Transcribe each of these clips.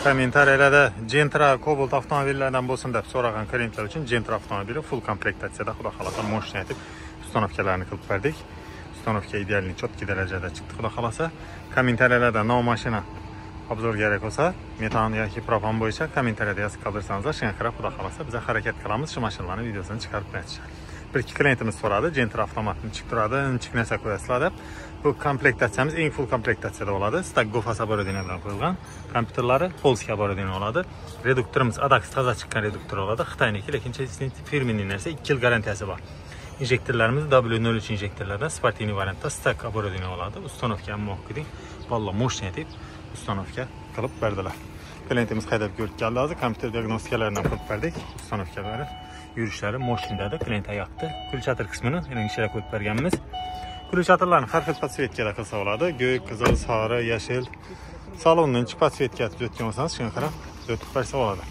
Kommentariyalarda Gentra, Cobalt avtomobillaridan bo'lsin deb so'ragan klientlar uchun Gentra avtomobili full komplektatsiyada xudo xolasa мощный etib установка larni qilib berdik. Установка идеальный, четкий darajada chiqdi xudo xolasa. Kommentariyalarda nov mashina обзор kerak bo'lsa, metan yoki propan bo'yicha kommentariyada yozib qoldirsangizlar, shunga qarab xudo xolasa biz harakat qilamiz shu mashinalarni videosini chiqarib berishga. Bir ikki klientimiz so'radi, Gentra avtomat nechik turadi, nechik narsa qo'yasizlar deb. Bu komplektatsiyamiz eng full komplektatsiyada bo'ladi. Stag Gofas оборудование bilan qo'yilgan. Kompyuterlari polskiy оборудование bo'ladi. Reduktorimiz Adax toza chiqqan reduktor bo'ladi. Xitoyniki, lekin фирменный narsa, 2 yil garantiyasi bor. Injektorlarimiz W03 injektorlardan спортивный variantda Stag оборудование bo'ladi. Установка ham mo'kiding. Valla мощный deb установка qilib berdilar. Klientimiz haydab ko'rib keldi hozir, kompyuter diagnostikalarini ham qilib berdik. Установка lari, yurishlari мощный dedi, klient yoqdi. Включатель qismini yana ishlab qo'yib berganmiz. Включатель larni har xil подсветка da qilsa bo'ladi. Ko'k, qizil, sari, yashil. Salonni necha подсветка tuzatgan bo'lsangiz, shunga qarab tuzatib bersa bo'ladi.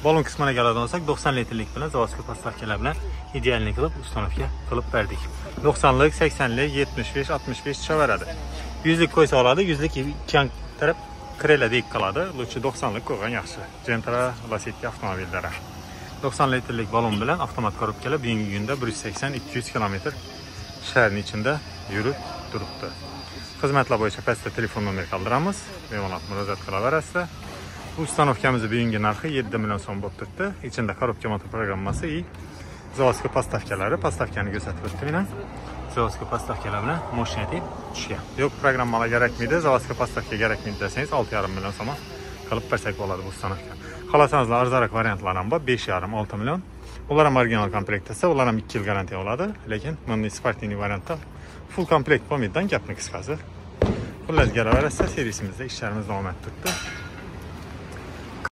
Balon qismini keladigan bo'lsak, 90 litrlik bilan заводской подставка lar bilan идеальный qilib установка qilib berdik. 90lik, 80lik, 75, 65 tushaveradi. 100lik qo'ysa oladi, 100lik ikki taraf krela deyib qoladi. Лучше 90lik qo'ygan yaxshi. Gentra, Lacetti avtomobillari. 90 litrlik balon bilan avtomat коробка lar bugungi kunda 180-200 kilometr shaharning ichida yurib turibdi. Xizmatlar bo'yicha pastda telefon nomer qoldiramiz. Bemalol murojaat qilaverasizlar. Bu установка mizni bugungi narxi 7 million so'm bo'lib turibdi. Ichida коробка motor programmasi и заводской подставка lari, подставка ni ko'rsatib o'tdim men. Заводской подставка lar bilan мощный deb tushgan. Yo'q, programmalar kerakmidi, заводской подставка kerakmidi desangiz, 6,5 million so'm qilib bersak bo'ladi bu установка. Xohlasangiz arzonroq variantlar ham bor, 5,5, 6 million. Ular ham original komplektatsiya, ular ham 2 yil garantiya oladi, lekin bunday спортивный variantda full komplekt bo'lmaydi, gapni qisqasi. Xullas, kelaverasizlar, servisimizda ishlarimiz davom etib turibdi.